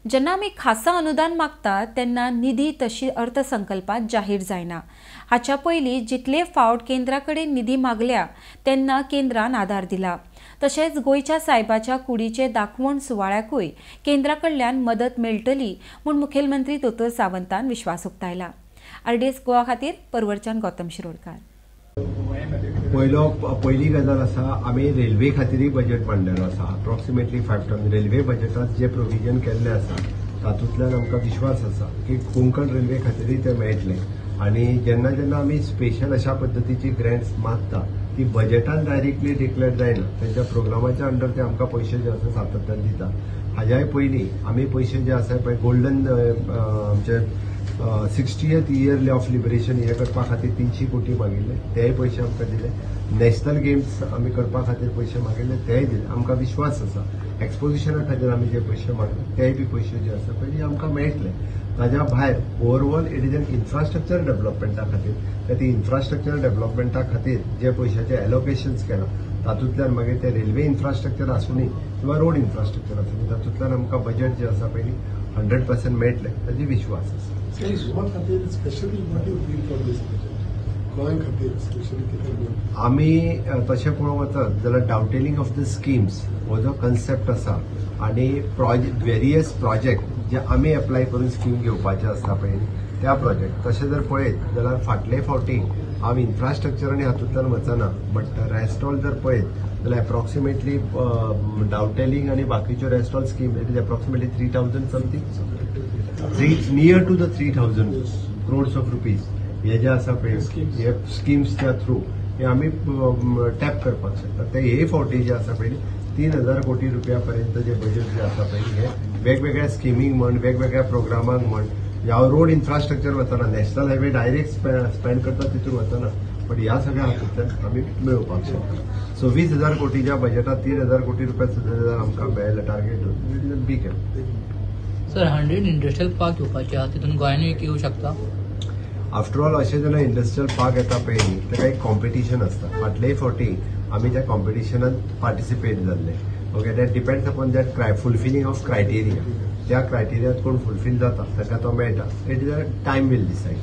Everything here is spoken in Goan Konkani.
जेन्ना आमी खासा अनुदान मागतात तेन्ना निधी तशी अर्थसंकल्पात जाहीर जायना. हाच्या पयलीं जितले फावट केंद्रा कडेन निधी मागल्या तेन्ना केंद्रान आदार दिला. तशेंच गोंयच्या सायबाच्या कुडीचे दाखवण सुवाळ्याकूय केंद्रा कडल्यान मदत मेळटली म्हूण मुखेलमंत्री दोतोर सावंतान विश्वास उक्तायला. आरडीएस गोवा खातीर परवरच्यान गौतम शिरोडकार. पयली गजाल आसा, आमी रेल्वे खातीरय बजेट मांडलेलो आसा. अप्रॉक्सिमेटली 5,000 रेल्वे बजेटात जे प्रोविजन केल्लें आसा तातूंतल्यान आमकां विश्वास आसा की कोंकण रेल्वे खातीरय ते मेळटले. आनी जेन्ना जेन्ना आमी स्पेशल अशा पद्दतीची ग्रँट्स मागता ती बजेटान डायरेक्टली डिक्लेअर जायना, तेंच्या प्रोग्रामाच्या अंडर ते आमकां पयशे जे आसा सातत्यान दिता. हाज्याय पयलीं आमी पयशे जे आसा पळय गोल्डन आमचे 60th year of liberation हे करपा खातीर 300 कोटी मागिल्ले, तेय पयशे आमकां दिले. नॅशनल गेम्स आमी करपा खातीर पयशे मागिल्ले, तेय दिले. आमकां विश्वास आसा एक्सपोजिशना खातीर आमी जे पयशे मागले तेय बी पयशे जे आसा पळय आमकां मेळटले. ताज्या भायर overall it is an infrastructure डेव्हलपमेंटा खातीर, तर ती इन्फ्रास्ट्रक्चर डेव्हलपमेंटा खातीर जे पयशाचे एलोकेशन्स केलां तातूंतल्यान मागीर ते रेल्वे इन्फ्रास्ट्रक्चर आसूनी किंवा रोड इन्फ्रास्ट्रक्चर आसूनी तातूंतल्यान आमकां बजेट जे आसा पयलीं 100% मेळटले ताजी विश्वास आसा. आमी तशें पळोवंक वचत जाल्यार डावटेलिंग ऑफ the schemes हो जो कन्सेप्ट आसा आनी वेरियस प्रोजेक्ट जे आमी एप्लाय करून स्कीम घेवपाचे आसता पळय त्या प्रोजेक्ट तशें जर पळयत जाल्यार फाटले फावटी हांव इन्फ्रास्ट्रक्चर आनी हातूंतल्यान वचना, बट रेस्ट ऑल जर पळयत जाल्यार एप्रॉक्सिमेटली डावटेलिंग आनी बाकीच्यो rest all scheme it is approximately 3,000 something, near to the 3,000 crores of rupees हे जे आसा पळय हे स्किम्सच्या थ्रू हे आमी टॅप करपाक शकता. ते हे फावटी जे आसा पळय 3,000 कोटी रुपया पर्यंत जे बजेट जे आसा पळय हे वेगवेगळ्या स्किमींक म्हण, वेगवेगळ्या प्रोग्रामांक म्हण, ह्या रोड इन्फ्रास्ट्रक्चर वचना, नॅशनल हायवे डायरेक्ट स्पेंड करता तितून वचना, बट ह्या सगळ्या हातूंतल्यान आमी मेळोवपाक शकता. सो 20,000 कोटीच्या बजेटात 3,000 कोटी रुपया सुद्दां आमकां मेळ्ळें target big. Sir 100 industrial park येवपाचे आहा, तितून गोंयानूय येवं शकता? आफ्टर ऑल अशें जेन्ना इंडस्ट्रियल पार्क येता पळय न्ही ताका एक कॉम्पिटिशन आसता. फाटलेय फावटी आमी त्या कॉम्पिटिशनान पार्टिसिपेट जाल्ले. Okay, that depends upon that fulfilling of criteria. त्या क्रायटेरियात कोण फुलफील जाता ताका तो मेळटा. It is a time will decide.